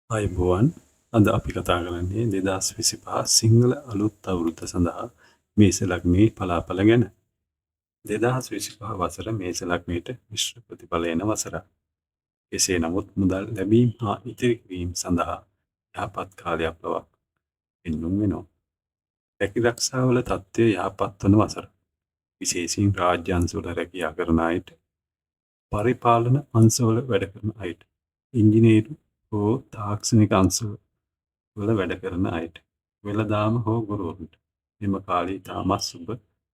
ආයුබෝවන්. අද අපි කතා කරන්නේ 2025 සිංහල අලුත් අවුරුද්ද සඳහා මේෂ ලග්නයේ පලාඵල ගැන. 2025 වසර මේෂ ලග්නයට මිශ්‍ර ප්‍රතිඵල එන වසරක්. එසේ නමුත් මුදල් ලැබීම් හා ඉතිරි කිරීම සඳහා යහපත් කාලයක් බවක් පෙන්නුම් වෙනවා. රැකී රක්ෂාවල තත්ත්වය යහපත් වන වසරක්. විශේෂයෙන් රාජ්‍ය අංශවල රැකියා කරන අයට, පරිපාලන අංශවල වැඩ කරන අයට, ඉංජිනේරු හෝ තාක්ෂණික අංශවල වැඩ කරන අයට, වෙළඳාම හෝ ගුරුවරුන්ට මෙම කාලය ඉතාමත් සුබ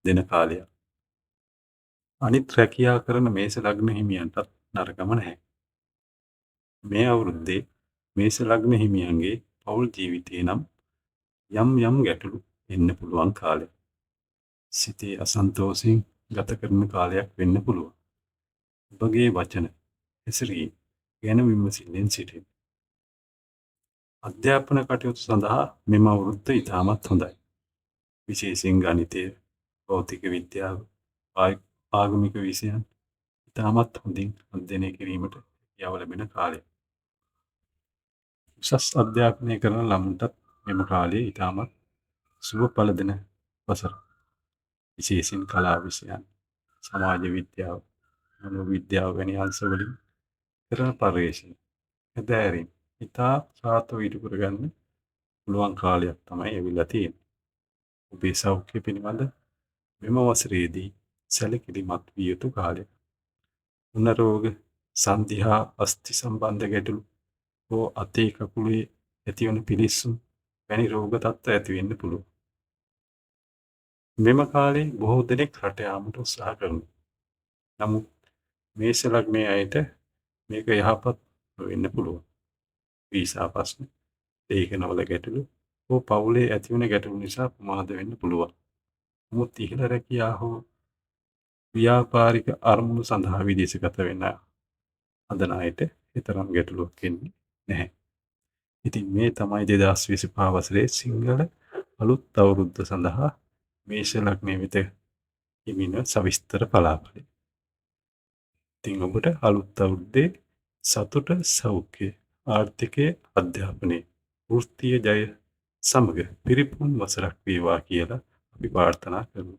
දෙන කාලයක්. අනිත් රැකියා කරන මේෂ ලග්න හිමියන්ටත් නරකම නැහැ. මේ අවුරුද්දේ මේෂ ලග්න හිමියන්ගේ පෞල් ජීවිතේ නම් යම් යම් ගැටලු එන්න පුළුවන් කාලයක්. සිතේ අසන්තෝෂයෙන් ගත කරන කාලයක් වෙන්න පුළුවන්. ඔබගේ වචන, හැසිරීම ගැන විමසිල්ලෙන් සිටින්න. අධ්‍යාපන කටයුතු සඳහා මෙම අවුරුද්ද ඉතාමත් හොඳයි. විශේෂයෙන් ගණිතය, භෞතික විද්‍යාව, ආගමික විෂයන් ඉතාමත් හොඳින් අධ්‍යයනය කිරීමට හැකියාව ලැබෙන කාලයක්. උසස් අධ්‍යාපනය කරන ළමුන්ටත් මෙම කාලය ඉතාමත් සුබ ඵල දෙන වසරක්. විශේෂයෙන් කලා විෂයන්, සමාජ විද්‍යාව, මනෝ විද්‍යාව වැනි අංශවලින් කරන පර්යේෂණ, හැදෑරීම් ඉතා සාර්ථකව ඉටු කරගන්න පුළුවන් කාලයක් තමයි ඇවිල්ලා තියෙන්නේ. ඔබේ සෞඛ්‍ය පිළිබඳ මෙම වසරේදී සැලකිලිමත් විය යුතු කාලයක්. උණ රෝග, සන්ධි හා අස්ථි සම්බන්ධ ගැටලු හෝ අතේ කකුලේ ඇතිවන පිළිස්සුම් වැනි රෝග තත්ත්ව ඇති වෙන්න පුළුවන්. මෙම කාලේ බොහෝ දෙනෙක් රට යාමට උත්සාහ කරනවා. නමුත් මේෂ ලග්නයේ අයට මේක යහපත් නොවෙන්න පුළුවන්. වීසා ප්‍රශ්න, ලේඛනවල ගැටලු හෝ පවුලේ ඇතිවන ගැටලු නිසා ප්‍රමාද වෙන්න පුළුවන්. නමුත් ඉහළ රැකියා හෝ ව්‍යාපාරික අරමුණු සඳහා විදේශගත වෙන්න හදන අයට එතරම් ගැටලුවක් එන්නේ නැහැ. ඉතින් මේ තමයි 2025 වසරේ සිංහල අලුත් අවුරුද්ද සඳහා මේෂ ලග්නය වෙත හිමින සවිස්තර පලාඵලය. ඉතින් ඔබට අලුත් අවුරුද්දේ සතුට, සෞඛ්‍ය, ආර්ථිකය, අධ්‍යාපනය, වෘත්තීය ජය සමග පිරිපුන් වසරක් වේවා කියලා අපි ප්‍රාර්ථනා කරමු.